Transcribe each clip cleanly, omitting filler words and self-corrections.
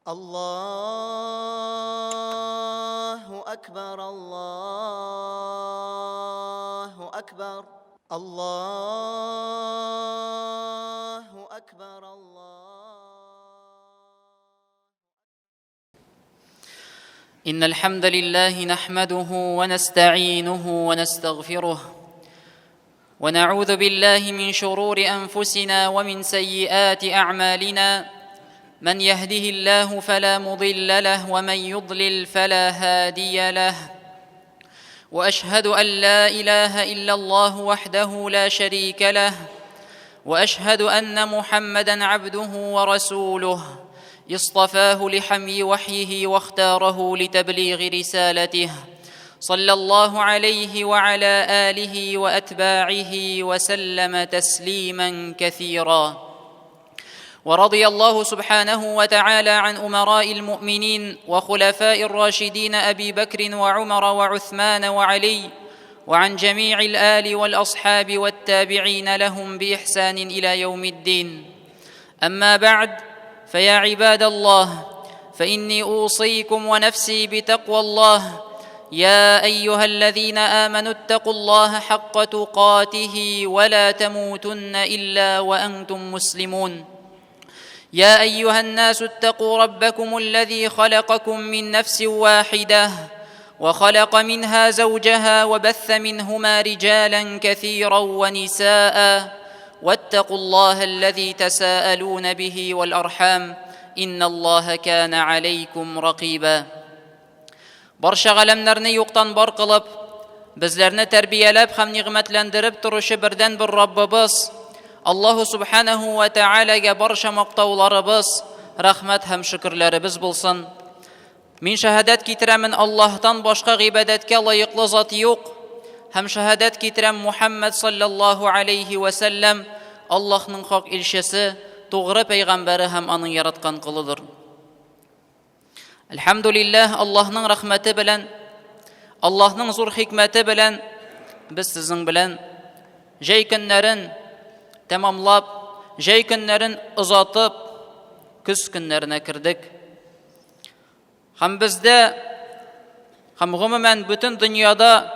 Аллаһу әкбәр, Аллаһу әкбәр, Аллаһу әкбәр, Аллаһу. إن الحمد لله نحمده ونستعينه ونستغفره ونعوذ بالله من شرور أنفسنا ومن سيئات أعمالنا من يهده الله فلا مضل له ومن يضلل فلا هادي له واشهد ان لا اله الا الله وحده لا شريك له واشهد ان محمدا عبده ورسوله اصطفاه لحمي وحيه واختاره لتبليغ رسالته صلى الله عليه وعلى اله واتباعه وسلم تسليما كثيرا ورضي الله سبحانه وتعالى عن امراء المؤمنين وخلفاء الراشدين ابي بكر وعمر وعثمان وعلي وعن جميع الال والاصحاب والتابعين لهم باحسان الى يوم الدين اما بعد فيا عباد الله فاني اوصيكم ونفسي بتقوى الله يا ايها الذين امنوا اتقوا الله حق تقاته ولا تموتن الا وانتم مسلمون يا ايها الناس اتقوا ربكم الذي خلقكم من نفس واحده وخلق منها زوجها وبث منهما رجالا كثيرا ونساء واتقوا الله الذي تساءلون به والارحام ان الله كان عليكم رقيبا Барча галәмнәрне юктан бар кылып, безләрне тәрбияләп һәм нигъмәтләндереп торучы бердәнбер Раббыбыз, Аллаһу Субханаһу ва Тәгаләгә барча мактауларыбыз, рәхмәт һәм шөкерләребез булсын. Мин шәһадәт китерәмен Аллаһтан башка гыйбадәткә лаеклы зат юк. Һәм шәһадәт китерәм Мухаммад саллаллаһу алейхи ва сәлләм Аллаһның хак илчесе, тугры пәйгамбәре һәм аның яраткан колыдыр. Әлхәмдулилләһ, Аллаһның рәхмәте белән, Аллаһның зур хикмәте белән без сезнең белән җәй көннәрен тәмамлап, җәй көннәрен озатып, көз көннәренә кердек. Һәм бездә һәм гомумән бөтен дөньяда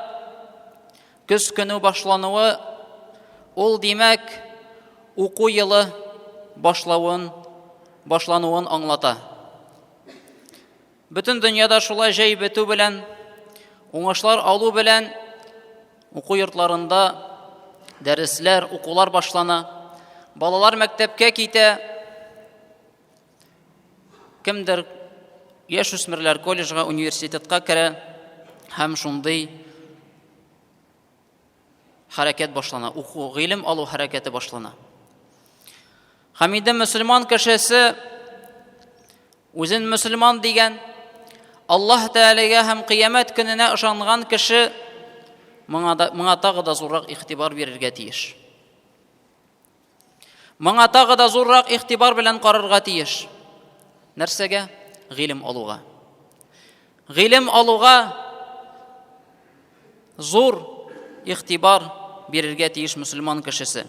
көз көне башлануы ул димәк уку елы башлавын башлануын аңлата. Бөтен дөньяда шулай җәй бетү белән, уңышлар алу белән уку йортларында дәресләр, укулар башлана. Балалар мәктәпкә китә. Кемдер яшь үсмерләр колледжга, университетка керә һәм шундый хәрәкәт башлана, уку, гыйлем алу хәрәкәте башлана. Һәм инде мөселман кешесе үзен мөселман дигән, Аллаһ Тәгаләгә һәм кыямәт көненә ышанган кеше моңа да, моңа тагы да зуррак игътибар бирергә тиеш. Моңа тагы да зуррак игътибар белән карарга тиеш. Нәрсәгә? Гыйлем алуга. Гыйлем алуга зур игътибар бирергә тиеш мөселман кешесе.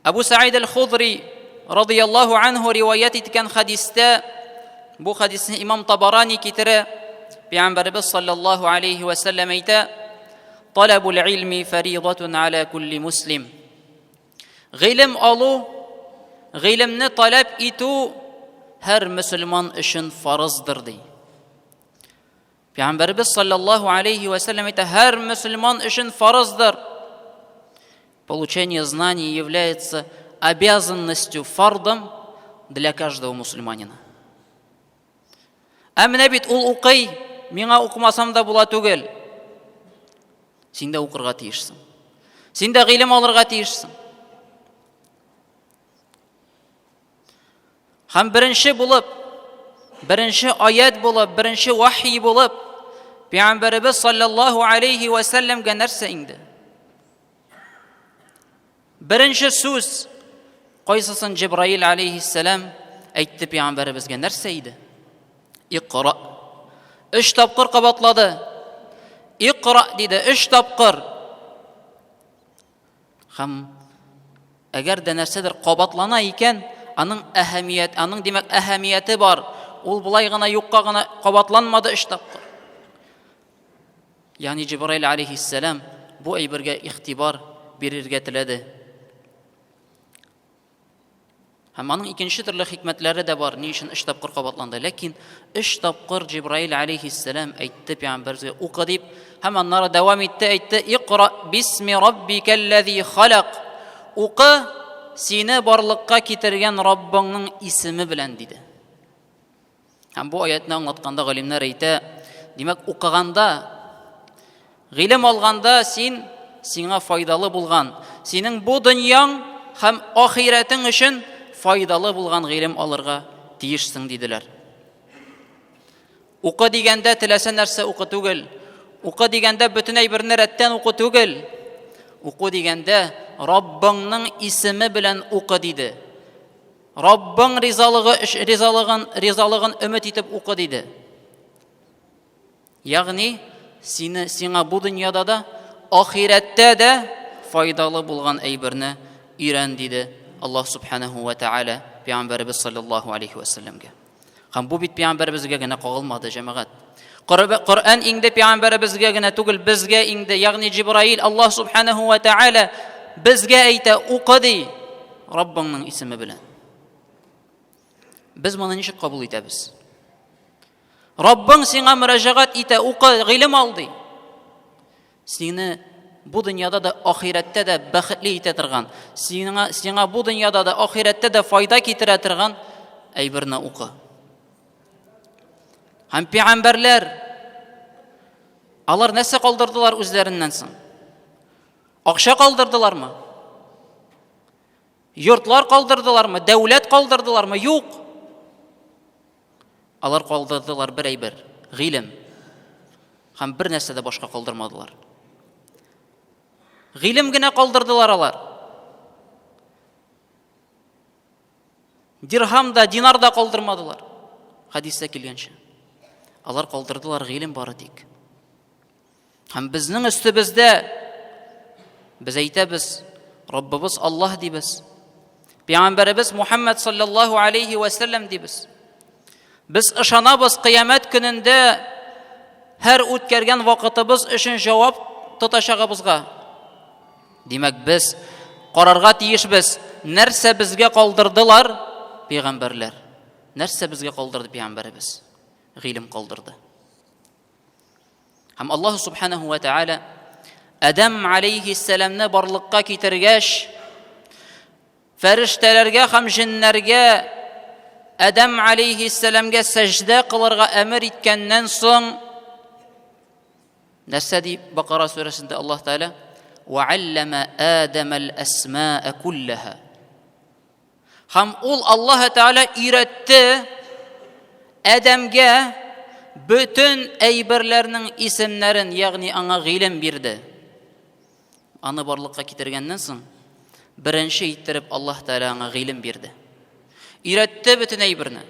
Абу Саид аль-Худри радияллаһу анху риваять иткән хадистә бу хадисне имам Табарани китерә. Пәйгамбәребез саллаллаһу алейхи ва сәлләм әйтә: "Талабул илми фаридатун аля кулли муслим." Гыйлем алу, гыйлемне таләп итү һәр мөселман өчен фарыздыр ди. Пәйгамбәребез саллаллаһу алейхи ва сәлләм әйтә, һәр мөселман өчен фарыздыр. Получение знаний является обязанностью фардом для каждого мусульманина. Ә менә бит ул укый, миңа укымасам да була түгел. Син дә укырга тиешсең. Син дә гыйлем алырга тиешсең. Һәм беренче булып, беренче аят булып, беренче вахи булып, Пәйгамбәребез саллаллаһу алейхи ва сәлләмгә нәрсә инде? Беренче сүз, кайсысын Җибраил алейхиссәлам әйтте пәйгамбәребезгә, нәрсә иде? Икра. Өч тапкыр кабатлады. Икра диде, өч тапкыр. Һәм әгәр дә нәрсәдер кабатлана икән, Аның әһәмият, аның димәк әһәмияте бар. Ул болай гына юкка гына кабатланмады өч тапкыр. Ягъни Җибраил алейхиссәлам бу әйбергә игътибар бирергә теләде. Һәм аның икенче төрле хикмәтләре дә бар, ни өчен өч тапкыр кабатланды. Ләкин өч тапкыр Җибраил алейхиссәлам әйтте пәйгамбәребезгә укы дип, һәм аннары дәвам итте, әйтте: "Икра бисми раббикәлләзи халак." Укы сине барлыкка китергән Раббыңның исеме белән диде. Һәм бу аятны аңлатканда галимнәр әйтә, димәк, укыганда, гыйлем алганда син сиңа файдалы булган, синең бу дөньяң һәм ахирәтең өчен файдалы булган гыйлем алырга тиешсең диделәр. Укы дигәндә теләсә нәрсә укы түгел. Укы дигәндә бөтен әйберне рәттән уку түгел. Уку дигәндә Раббыңның исеме белән укы диде. Раббың ризалыгы ризалыгын ризалыгын өмет итеп укы диде. Ягъни сине сиңа бу дөньяда да, ахирәттә дә файдалы булган әйберне өйрән диде Аллаһ субханаһу ва тааля пәйгамбәребез саллаллаһу алейхи ва сәлләмгә. Һәм бу бит пәйгамбәребезгә генә кагылмады, җәмәгать. Коръән инде пәйгамбәребезгә генә түгел, безгә инде, ягъни Җибраил Аллаһ субханаһу ва тааля безгә әйтә, укы ди, Раббыңның исеме белән. Без моны ничек кабул итәбез? Раббың сиңа мөрәҗәгать итә, укы, гыйлем ал ди. Сине бу дөньяда да, ахирәттә дә бәхетле итә торган, сиңа, сиңа бу дөньяда да, ахирәттә дә файда китерә торган әйберне укы. Һәм пәйгамбәрләр алар нәрсә калдырдылар үзләреннән соң? Акча калдырдылармы? Йортлар калдырдылармы? Дәүләт калдырдылармы? Юк. Алар калдырдылар бер әйбер, гыйлем. Һәм бер нәрсә дә башка калдырмадылар. Гыйлем генә калдырдылар алар. Дирһам да, динар да калдырмадылар. Хәдистә килгәнчә. Алар калдырдылар гыйлем бары тик. Һәм безнең өстебездә без әйтәбез, Раббыбыз Аллаһ дибез. Пәйгамбәребез Мухаммад саллаллаһу алейхи ва саллям дибез. Без ышанабыз кыямәт көнендә һәр үткәргән вакытыбыз өчен җавап тотачагыбызга. Димәк, без карарга тиешбез, нәрсә безгә калдырдылар пәйгамбәрләр? Нәрсә безгә калдырды пәйгамбәребез? Гыйлем калдырды. Һәм Аллаһ субханаһу ва тааля Адәм алейхиссәламны барлыкка китергәч, фәрештәләргә һәм җеннәргә Адәм алейхиссәламгә сәҗдә кылырга әмер иткәннән соң, нәрсә ди Бакара сүрәсендә Аллаһ Тәгалә? Ва аллама Адама ал-асмаа куллаха. Һәм ул Аллаһ Тәгалә өйрәтте Адәмгә бөтен әйберләрнең исемнәрен, ягъни аңа гыйлем бирде. Аны барлыкка китергәннән соң, беренче иттереп Аллаһ Тәгалә аңа гыйлем бирде. Өйрәтте бөтен әйберне.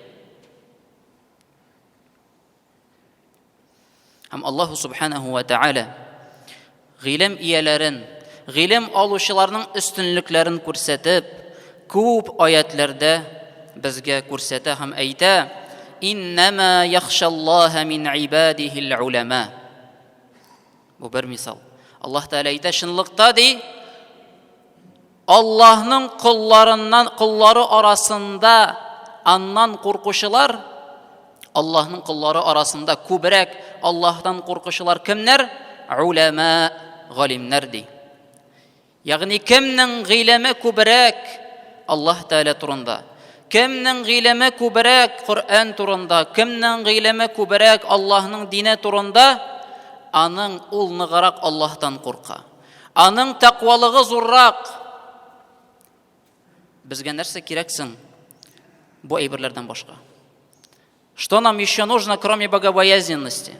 Һәм Аллаһу субханаһу ва тааля гыйлем ияләрен, гыйлем алучыларның өстенлекләрен күрсәтеп, күп аятләрдә безгә күрсәтә һәм әйтә: "Иннама яхшаллаһа мин ибадихил улама". Бу бер мисал. Аллаһ Тәгалә әйтә, чынлыкта ди, Аллаһның колларыннан коллары арасында аннан куркучылар, Аллаһның коллары арасында күбрәк Аллаһтан куркучылар кемнәр? Улама, галимнәр ди. Ягъни кемнең гыйлеме күбрәк Аллаһ Тәгалә турында, кемнең гыйлеме күбрәк Коръән турында, кемнең гыйлеме күбрәк Аллаһның дине турында, аның ул ныграк Аллаһтан курка. Аның тәкъвалыгы зуррак. Безгә нәрсә кирәк соң бу әйберләрдән башка? Что нам еще нужно, кроме богобоязненности?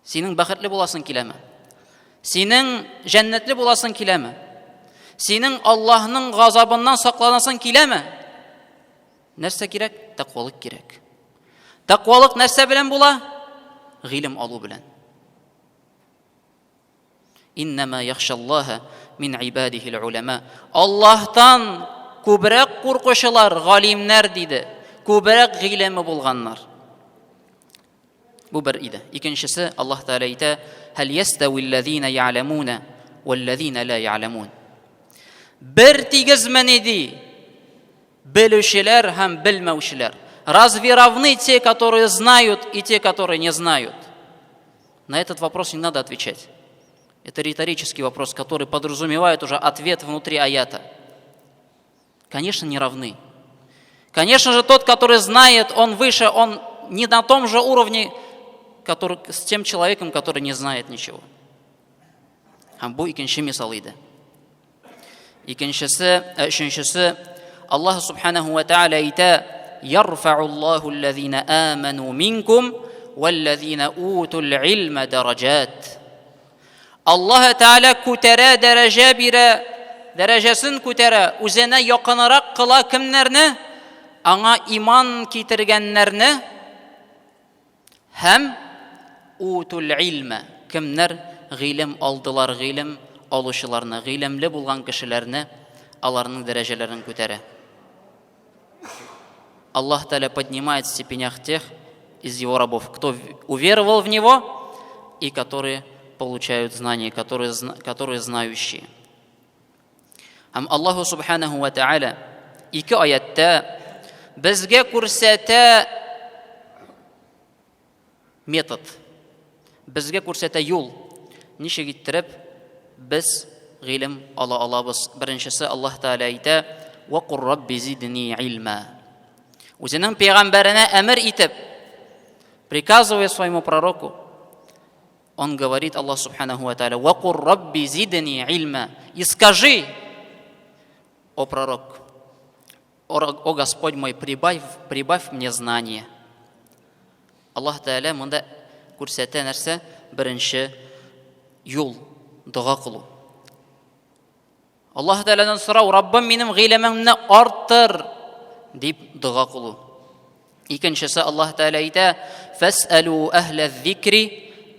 Синең бәхетле буласың киләме? Синең җәннәтле буласың киләме? Синең Аллаһның газабыннан сакланасың киләме? Нәрсә кирәк? Тәкъвалык кирәк. Тәкъвалык нәрсә белән була? Гыйлем алу белән. Иннама яхшаллаһа мин ибадихил улама. Аллаһтан күбрәк куркучылар галимнәр диде, күбрәк гыйлеме булганнар. Бу бер иде. Икенчесе Аллаһ Тәгалә әйтә: "Һәл ястәвилләзина я'ламуна вәлләзина ла я'ламун". Бер тигезмени ди? Белүчеләр һәм белмәүчеләр. Разве равны те, которые знают, и те, которые не знают? На этот вопрос не надо отвечать. Это риторический вопрос, который подразумевает уже ответ внутри аята. Конечно, не равны. Конечно же, тот, который знает, он выше, он не на том же уровне, который, с тем человеком, который не знает ничего. Һәм бу икенче мисал иде. Икенчесе, э, өченчесе, Аллаһ субханаху ва тааля әйтә: "Ярфa'у Аллаһу аллазина аману минкум валлазина утул илма даражат". Аллаһ Тәгалә күтәрә, дәрәҗә бирә, дәрәҗәсен күтәрә, үзенә якынрак кыла кемнәрне? Аңа иман китергәннәрне һәм утул илмә, кемнәр гыйлем алдылар, гыйлем алучыларны, гыйлемле булган кешеләрне аларның дәрәҗәләрен күтәрә. Аллаһ Тәгалә поднимает в степенях тех из его рабов, кто уверовал в него и которые получают знания, которые, которые знающие. Һәм Аллаһу Субханаху ва Тааля ике аятта безгә күрсәтә метод. Безгә күрсәтә юл. Ничек иттереп без гыйлем ала алабыз? Беренчесе Аллаһ Тәгалә әйтә: "Ва кур рабби зидни илма". Үзенең пәйгамбәренә әмер итеп, приказывая своему пророку, он говорит Аллах Субханаху ва Тааля: "Ва кур рабби зидни илма". И скажи, о пророк, О Господь мой, прибавь, прибавь мне знание. Аллаһ Тәгалә монда күрсәтә нәрсә? Беренче юл дога кылу. Аллаһ Тәгаләдән сорау, Раббым, минем гыйлемемне арттыр, дип дога кылу. Икенчесе Аллаһ Тәгалә әйтә: "Фәсәлу әһлә зикри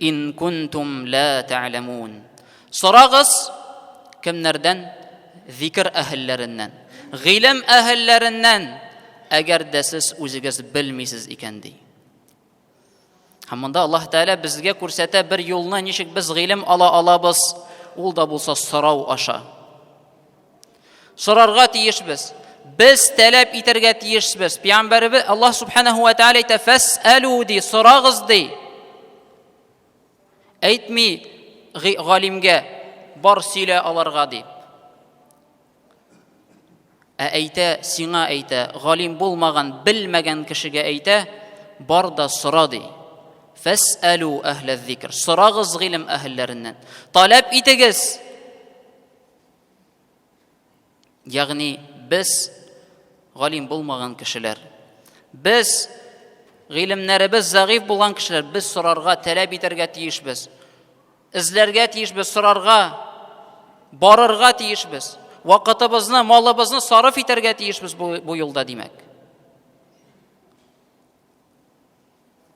ин кунтум ла та'ламун". Сорагыз кемнәрдән? Зикр әһелләреннән, гыйлем әһелләреннән, әгәр дә сез үзегез белмисез икән ди. Һәм монда Аллаһ Тәгалә безгә күрсәтә бер юлны, ничек без гыйлем ала алабыз, ул да булса сорау аша. Сорарга тиешбез. Без таләп итәргә тиешбез. Пәйгамбәребез Аллаһ субханаһу ва тааля әйтә: "Фәсәлу" ди, сорагыз ди. Әйтми галимгә, бар сөйлә аларга дип. Ә әйтә, сиңа әйтә, галим булмаган, белмәгән кешегә әйтә, бар да сора ди. Фәсәлу әһлә зикр. Сорагыз гыйлем әһелләреннән. Таләп итегез. Ягъни без галим булмаган кешеләр. Без гыйлемнәребез зәгыйфь булган кешеләр, без сорарга, таләп итәргә тиешбез. Эзләргә тиешбез, сорарга, барырга тиешбез. Вакытыбызны, малыбызны сарыф итәргә тиешбез бу, бу юлда, димәк.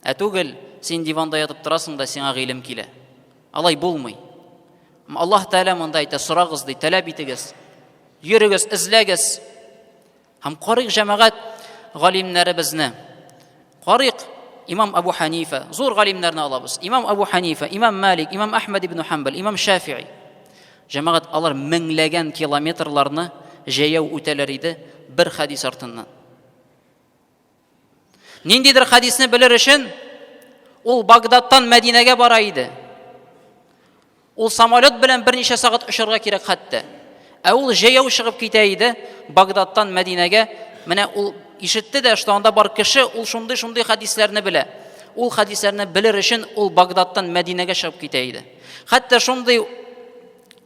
Ә түгел, син диванда ятып торасың да сиңа гыйлем килә. Алай булмый. Аллаһ Тәгалә монда әйтә, сорагыз ди, таләп итегез. Йөрегез, эзләгез. Һәм карыйк җәмәгать галимнәребезне. Карыйк Имам Абу Ханифа, зур галимнәрне алабыз. Имам Абу Ханифа, Имам Малик, Имам Ахмад ибн Ханбал, Имам Шафии. Җәмәгать алар меңләгән километрларны җәяү үтәләр иде бер хадис артыннан. Ниндидер хадисне белер өчен ул Багдадтан Мәдинәгә бара иде. Ул самолет белән берничә сәгать очарга кирәк хәтта. Ә ул җәяү чыгып китә иде Багдадтан Мәдинәгә. Менә ул ишетте дә, что анда бар кеше, ул шундый-шундый хадисләрне белә. Ул хадисләрне белер өчен ул Багдадтан Мәдинәгә чыгып китә иде. Хәтта шундый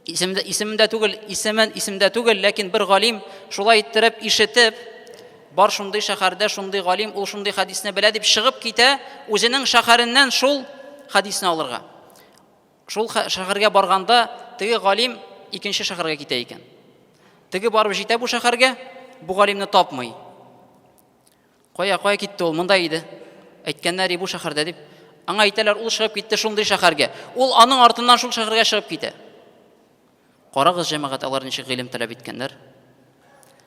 исемдә, исемдә түгел, исемен исемдә түгел, ләкин бер галим шулай иттереп ишетеп, бар шундый шәһәрдә шундый галим, ул шундый хадисне белә дип чыгып китә, үзенең шәһәреннән шул хадисне алырга. Шул шәһәргә барганда теге галим икенче шәһәргә китә икән. Теге барып җитә бу шәһәргә, бу галимне тапмый. Кая, кая китте ул? Монда иде. Әйткәннәр, бу шәһәрдә дип. Аңа әйтәләр, ул чыгып китте шундый шәһәргә. Ул аның артыннан шул шәһәргә чыгып китә. Карагыз, җәмәгать, алар ничек гыйлем таләп иткәннәр.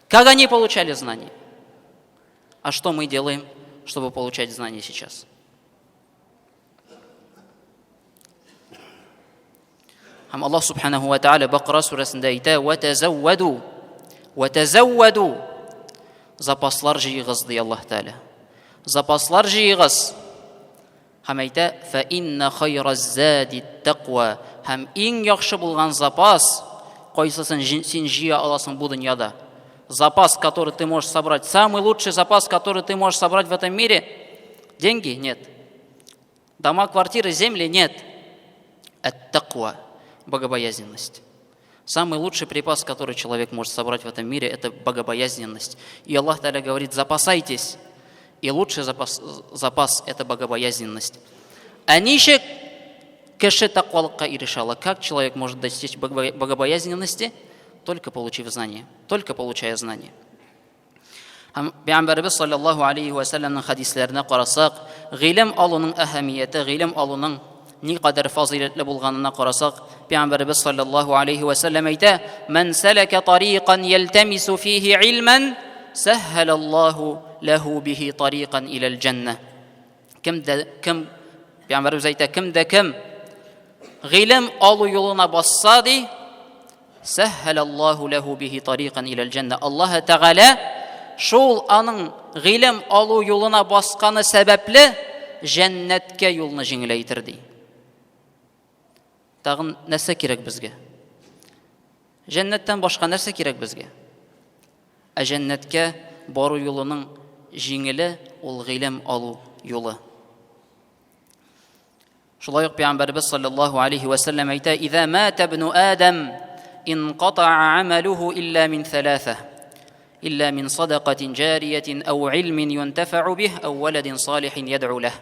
Как они получали знания? А что мы делаем, чтобы получать знания сейчас? Һәм Аллаһ Субханаху ва Тааля Бакара сүрәсендә әйтә: "Ва тазавваду, ва тазавваду" Запаслар җыегыз, ди Аллаһ Тааля. Запаслар җыегыз. Һәм әйтә: "Фа инна хайраз зади тaqwa." Һәм иң яхшы булган запас, кайсысын син җыя аласың бу дөньяда? Запас, который ты можешь собрать, самый лучший запас, который ты можешь собрать в этом мире, деньги? Нет. Дома, квартиры, земли нет. Ат-таква, богобоязненность. Самый лучший припас, который человек может собрать в этом мире, это богобоязненность. И Аллах Таля говорит, запасайтесь. И лучший запас, запас – это богобоязненность. А ничек кеше тәкъвалыкка ирешә ала? Как человек может достичь богобоязненности? Только получив знание, только получая знание. Һәм Пәйгамбәребез саллаллаһу алейхи ва сәлләмнең хәдисләренә карасак, гыйлем алуның әһәмияте, гыйлем алуның никадәр фазыйләтле булганына карасак, Пәйгамбәребез саллаллаһу алейхи ва сәлләм әйтә: "Ман салака тариqan ялтамису фихи илман, сәһһәлаллаһу ләһу бихи тариqan иләл җәннә." Кем дә кем Пәйгамбәребез әйтә, кем дә кем гыйлем алу юлына басса ди, Сәһһәләллаһу ләһу бихи тариqan иләл җәннә. Аллаһ Тәгалә шул аның гыйлем алу юлына басканы сәбәпле җәннәткә юлны җиңеләйтер ди. Тагын нәрсә кирәк безгә? Җәннәттән башка нәрсә кирәк безгә? Ә җәннәткә бару юлының җиңеле ул гыйлем алу юлы. Шулай ук Пәйгамбәребез саллаллаһу алейхи ва сәлләм әйтә: "Иза мата ибну Адам, инкатаа амалуху илля мин саласа, илля мин садакатин джариятин ау илмин юнтафау бих, ау валадин салихин ядъу лах."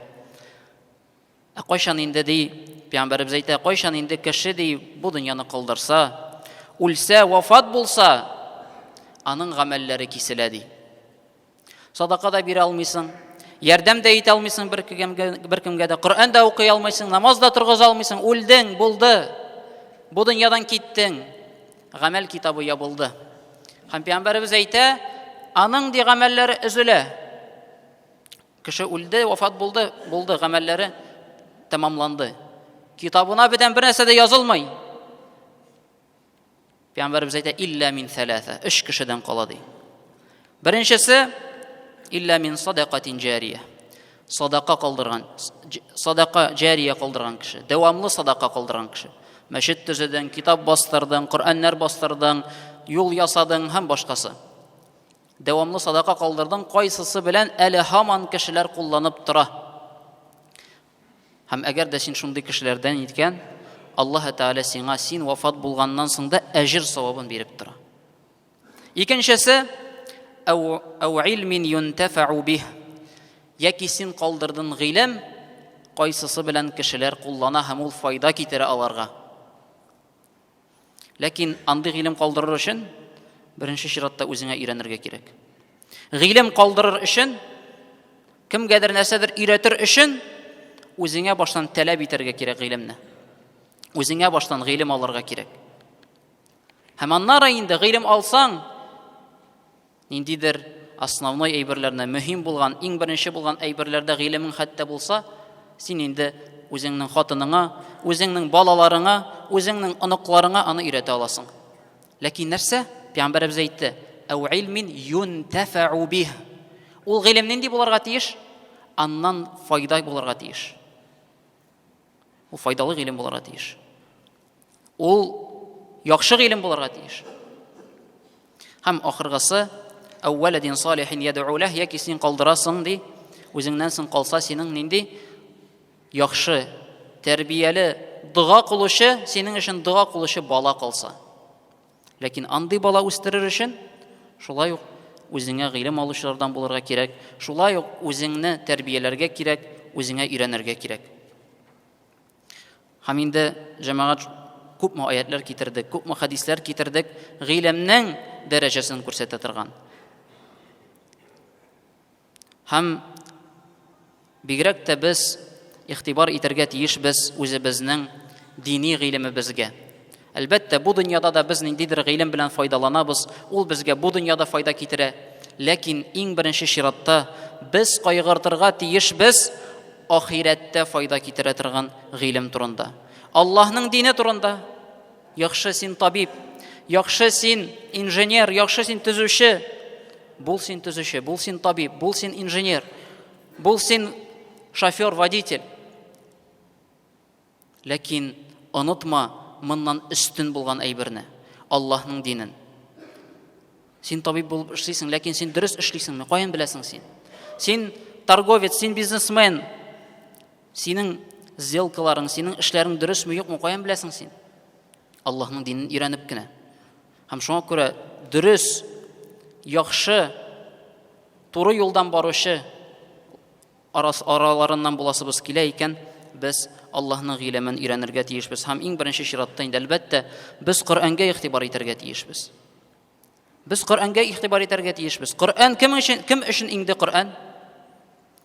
Ә кайчан инде ди, Пәйгамбәребез әйтә, кайчан инде кеше ди бу дөньяны калдырса, үлсә, вафат булса, аның гамәлләре киселә ди. Садака да бирә алмыйсың, ярдәм дә итә алмыйсың бер кемгә, бер кемгә дә, Коръән дә укый алмыйсың, намаз да торгыза алмыйсың, үлдең, булды. Бу дөньядан киттең. Гамәл китабы ябылды. Һәм пәйгамбәребез әйтә, аның ди гамәлләре өзелә. Кеше үлде, вафат булды, булды, гамәлләре тәмамланды. Китабына бүтән бер нәрсә дә язылмый. Пәйгамбәребез әйтә, илля мин сәләсә, өч кешедән кала ди. Беренчесе, илля мин садакатин җария. Садака калдырган, садака җария калдырган кеше, дәвамлы садака калдырган кеше. Мәчет төзедең, китап бастырдың, Коръәннәр бастырдың, юл ясадың һәм башкасы. Дәвамлы садака калдырдың, кайсысы белән әле һаман кешеләр кулланып тора. Һәм әгәр дә син шундый кешеләрдән икән, Аллаһ Тәгалә сиңа син вафат булганнан соң да әҗер савабын биреп тора. Икенчесе, әу әу илмин юнтафау бих. Яки син калдырдың гыйлем, кайсысы белән кешеләр куллана һәм ул файда китерә аларга. Ләкин андый гыйлем калдырыр өчен беренче чиратта үзеңә өйрәнергә кирәк. Гыйлем калдырыр өчен кемгәдер нәрсәдер өйрәтер өчен үзеңә баштан таләп итәргә кирәк гыйлемне. Үзеңә баштан гыйлем алырга кирәк. Һәм аннары инде гыйлем алсаң, Ниндидер основной әйберләрне, мөһим булган, иң беренче булган әйберләрдә гыйлемең хәтта булса, син инде үзеңнең хатыныңа, үзеңнең балаларыңа, үзеңнең оныкларыңа аны өйрәтә аласың. Ләкин нәрсә? Пәйгамбәребез әйтте: "Әу илмин юнтафау бих". Ул гыйлем нинди булырга тиеш? Аннан файда булырга тиеш. Ул файдалы гыйлем булырга тиеш. Ул яхшы гыйлем булырга тиеш. Һәм ахыргысы, әүвәләдин салихин ядъу ләһ, яки син калдырасың ди, үзеңнән соң калса синең нинди яхшы, тәрбияле дога кылучы, синең өчен дога кылучы бала калса. Ләкин андый бала үстерер өчен шулай ук үзеңә гыйлем алучылардан булырга кирәк, шулай ук үзеңне тәрбияләргә кирәк, үзеңә өйрәнергә кирәк. Һәм инде җәмәгать күпме аятлар китердек, күпме хәдисләр китердек, гыйлемнең дәрәҗәсен күрсәтә торган. Һәм бигрәк тә без игътибар итәргә тиешбез үзебезнең дини гыйлемебезгә. Әлбәттә, бу дөньяда да без ниндидер гыйлем белән файдаланабыз, ул безгә бу дөньяда файда китерә. Ләкин иң беренче чиратта без кайгыртырга тиешбез ахирәттә файда китерә торган гыйлем турында. Аллаһның дине турында. Яхшы син табиб, яхшы син инженер, яхшы син төзүче. Бул син төзүче, бул син табиб, бул син инженер, бул син шофер, водитель. Ләкин онытма моннан өстен булган әйберне, Аллаһның динен. Син табиб булып эшлисең, ләкин син дөрес эшлисеңме? Каян беләсең син? Син торговец, син бизнесмен. Синең сделкаларың, синең эшләрең дөресме, юкмы, каян беләсең син? Аллаһның динен өйрәнеп кенә. Һәм шуңа күрә дөрес, яхшы, туры юлдан баручы Арас араларыннан буласыбыз килә икән, без Аллаһның гыйлемен өйрәнергә тиешбез. Һәм иң беренче чиратта инде, әлбәттә, без Коръәнгә игътибар итәргә тиешбез. Без Коръәнгә игътибар итәргә тиешбез. Коръән кем өчен, кем өчен иңде Коръән?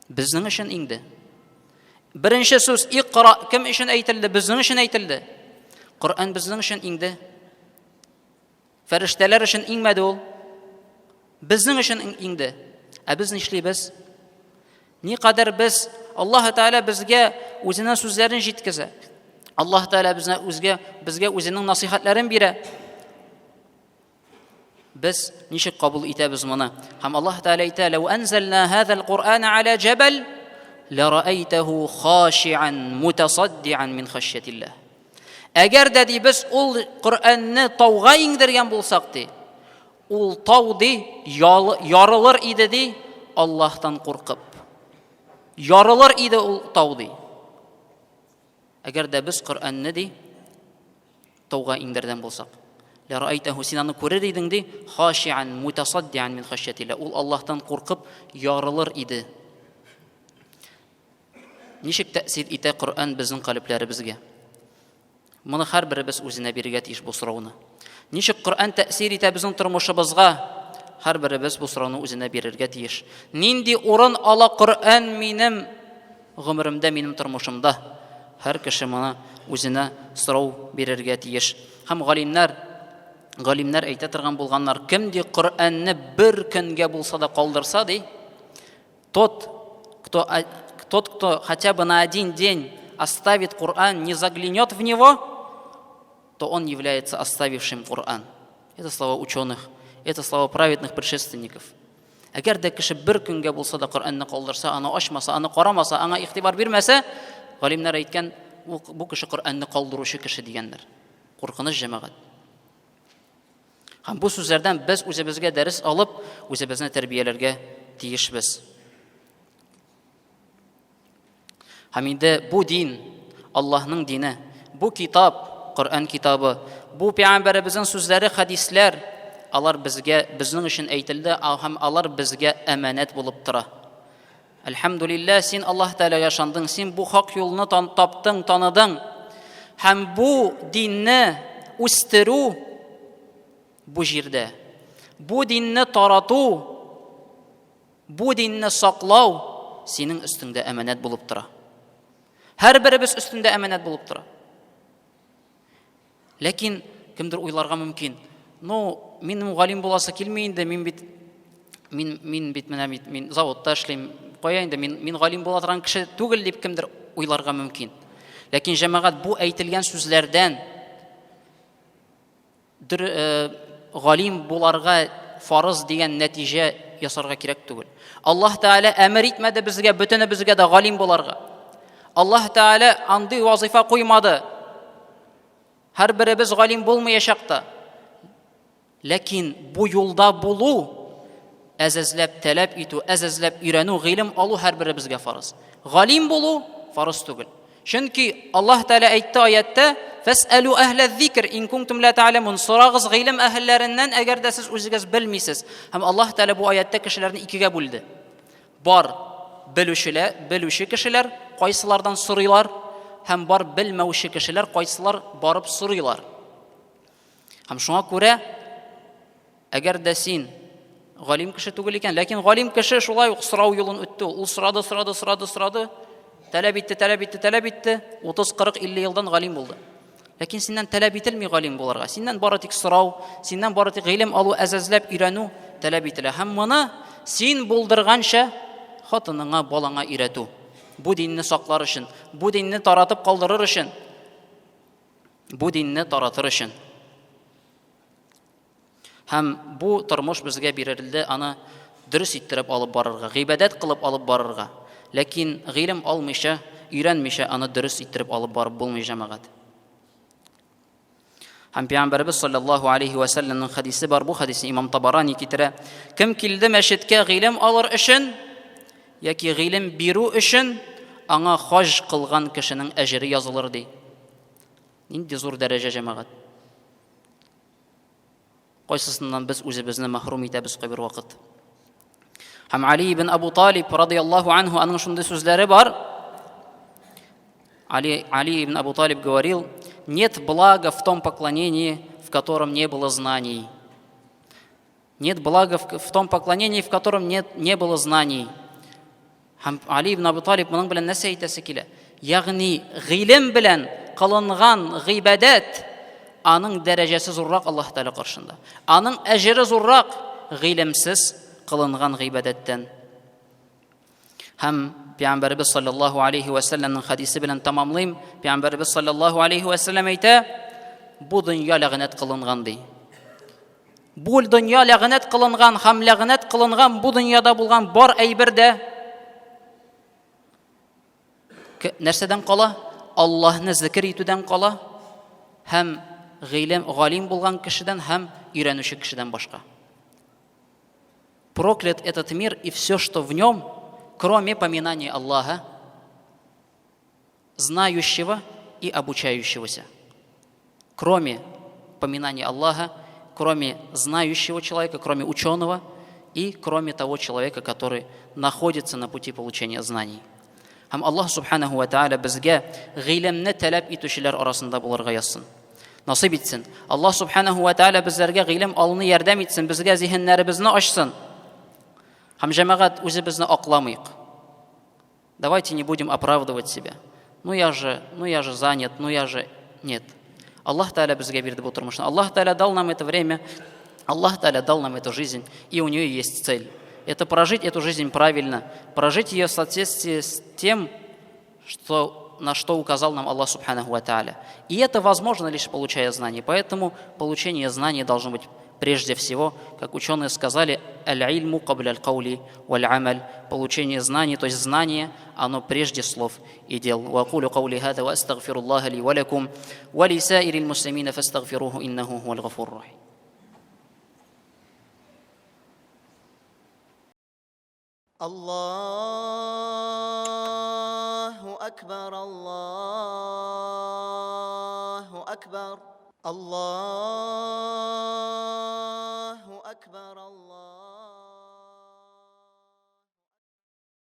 Безнең өчен иңде. Беренче сүз икра кем өчен әйтелде? Безнең өчен әйтелде. Коръән безнең өчен иңде. Фәрештәләр өчен иңмәде ул. Безнең өчен иңде. Ә без нишлибез? Никадәр без Аллаһ Тәгалә безгә үзенең сүзләрен җиткезә. Аллаһ Тәгалә безне үзгә безгә үзенең насыйхәтләрен бирә. Без ничек кабул итәбез моны? Һәм Аллаһ Тәгалә әйтә: "Ләү анзална һазал Куръана аля җәбәл, лараайтаху хашиан мутасаддиан мин хашьятиллаһ." Әгәр дә ди без ул Коръәнне тауга иңдергән булсак ди, ул тау ди ярылыр иде ди Аллаһтан куркып. Ярылыр иде ул тау ди. Әгәр дә без Коръәнне ди тауга иңдергән булсак. Ләрайтәһу син аны күрер идең ди, хашиан мутасаддиан мин хашьятилла. Ул Аллаһтан куркып ярылыр иде. Ничек тәэсир итә Коръән безнең калебләребезгә? Моны һәрберебез үзенә бирергә тиеш бу сорауны. Ничек Коръән тәэсир итә безнең тормышыбызга? Һәрберебез бу сорауны үзенә бирергә тиеш. Нинди урын ала Коръән минем гомеремдә, минем тормышымда? Һәр кеше моны үзенә сорау бирергә тиеш. Һәм галимнәр галимнәр әйтә торган булганнар, кем ди Коръәнне бер көнгә булса да калдырса ди, Тот, кто, тот, кто хотя бы на один день оставит Коран, не заглянет в него, то он является оставившим Коран. Это слова ученых, это слова праведных предшественников. Әгәр дә кеше бер көнгә булса да Коръәнне калдырса, аны ачмаса, аны карамаса, аңа игътибар бирмәсә, галимнәр әйткән, бу кеше Коръәнне калдыручы кеше дигәннәр. Куркыныч җәмәгать. Һәм бу сүзләрдән без үзебезгә дәрес алып, үзебезне тәрбияләргә тиешбез. Һәм инде бу дин, Аллаһның дине, бу китап, Коръән китабы, бу пәйгамбәребезнең сүзләре, хәдисләр, алар безгә, безнең өчен әйтелде һәм алар безгә әманәт булып тора. Әлхәмдүлилләһ, син Аллаһ Тәгаләгә ышандың, син бу хак юлны таптың, таныдың. Һәм бу динне үстерү бу җирдә, бу динне тарату, бу динне саклау синең өстеңдә әманәт булып тора. Һәрберебез өстендә әманәт булып тора. Ләкин кемдер уйларга мөмкин. Ну, минем галим буласы килми инде, мин бит мин мин бит менә бит мин заводта эшлим. Кая инде мин мин галим була торган кеше түгел дип кемдер уйларга мөмкин. Ләкин җәмәгать бу әйтелгән сүзләрдән дөр, э, галим буларга фарыз дигән нәтиҗә ясарга кирәк түгел. Аллаһ Тәгалә әмер итмәде безгә, бөтенебезгә дә галим буларга. Аллаһ Тәгалә андый вазифа куймады. Һәрберебез галим булмаячак та. Ләкин бу юлда булу, әзәзләп таләп итү, әзәзләп өйрәнү, гыйлем алу һәрберебезгә фарыз. Галим булу фарыз түгел. Чөнки Аллаһ Тәгалә әйтте аятта, "Фәсәлу әһлә зикр ин кунтум ла та'ламун." Сорагыз гыйлем әһелләреннән, әгәр дә сез үзегез белмисез. Һәм Аллаһ Тәгалә бу аятта кешеләрне икегә бүлде. Бар белүчеләр, белүче кешеләр кайсылардан сорыйлар һәм бар белмәүче кешеләр кайсылар барып сорыйлар. Һәм шуңа күрә әгәр дә син галим кеше түгел икән, ләкин галим кеше шулай ук сорау юлын үтте. Ул сорады, сорады, сорады, сорады, таләп итте, таләп итте, таләп итте, 30, 40, 50 елдан галим булды. Ләкин синнән таләп ителми галим булырга. Синнән бары тик сорау, синнән бары тик гыйлем алу, әзәзләп өйрәнү таләп ителә. Һәм моны син булдырганча хатыныңа, балаңа өйрәтү. Бу динне саклар өчен, бу динне таратып калдырыр өчен, бу динне таратыр өчен. Һәм бу тормыш безгә бирелде аны дөрес иттереп алып барырга, гыйбадәт кылып алып барырга. Ләкин гыйлем алмыйча, өйрәнмичә аны дөрес иттереп алып барып булмый, җәмәгать. Һәм Пәйгамбәребез саллаллаһу алейхи ва сәлләмнең хәдисе бар. Бу хәдисне имам Табарани китерә. Кем килде мәчеткә гыйлем алыр өчен яки гыйлем бирү өчен, аңа хаҗ кылган кешенең әҗере язылыр ди. Нинди зур дәрәҗә, җәмәгать. Кайсысыннан без үзебезне мәхрүм итәбез кайбер вакыт. Һәм Али ибн Абу Талиб радияллаһу анху аның шундый сүзләре бар. Али ибн Абу Талиб говорил: "Нет блага в том поклонении, в котором не было знаний. Нет блага в том поклонении, в котором нет, не было знаний." Һәм Али ибн Абу Талиб моның белән нәрсә әйтәсе килә? Ягъни гыйлем белән кылынган гыйбадәт аның дәрәҗәсе зуррак Аллаһ Тәгалә каршында. Аның әҗере зуррак гыйлемсез кылынган гыйбадәттән. Һәм Пәйгамбәребез саллаллаһу алейхи ва сәлләмнең хәдисе белән тамамлыйм. Пәйгамбәребез саллаллаһу алейхи ва сәлләм әйтә: "Бу дөнья ләгънәт кылынган" ди. Бу дөнья ләгънәт кылынган һәм ләгънәт кылынган бу дөньяда булган бар әйбер дә нәрсәдән кала? Аллаһны зикер итүдән кала һәм гыйлем, галим булган кешедән һәм өйрәнүче кешедән башка. Проклят этот мир и все, что в нем, кроме поминания Аллаха, знающего и обучающегося. Кроме поминания Аллаха, кроме знающего человека, кроме ученого и кроме того человека, который находится на пути получения знаний. Һәм Аллаһ Субханаху ва Тааля безгә гыйлемне таләп итүчеләр арасында булырга язсын. Насыйп итсен. Аллаһ Субханаху ва Тааля безләргә гыйлем алуны ярдәм итсен, безгә зиһеннәребезне ачсын. Һәм җәмәгать үзебезне акламыйк. Давайте не будем оправдывать себя. Ну я же, ну я же занят, ну я же... Нет. Аллах Тааля безгә бирде бу тормышны. Аллах Тааля дал нам это время, Аллах Тааля дал нам эту жизнь, и у нее есть цель. Это прожить эту жизнь правильно, прожить ее в соответствии с тем, что, на что указал нам Аллах Субханаху Ва Тааля. И это возможно лишь получая знания. Поэтому получение знаний должно быть прежде всего, как ученые сказали, аль-ильму кабля аль-каули валь-амаль, получение знаний, то есть знание, оно прежде слов и дел. وأقول قولي هذا وأستغفر الله لي ولكم ولسائر المسلمين فاستغفروه إنه هو الغفور الرحيم. الله أكبر الله أكبر الله أكبر الله.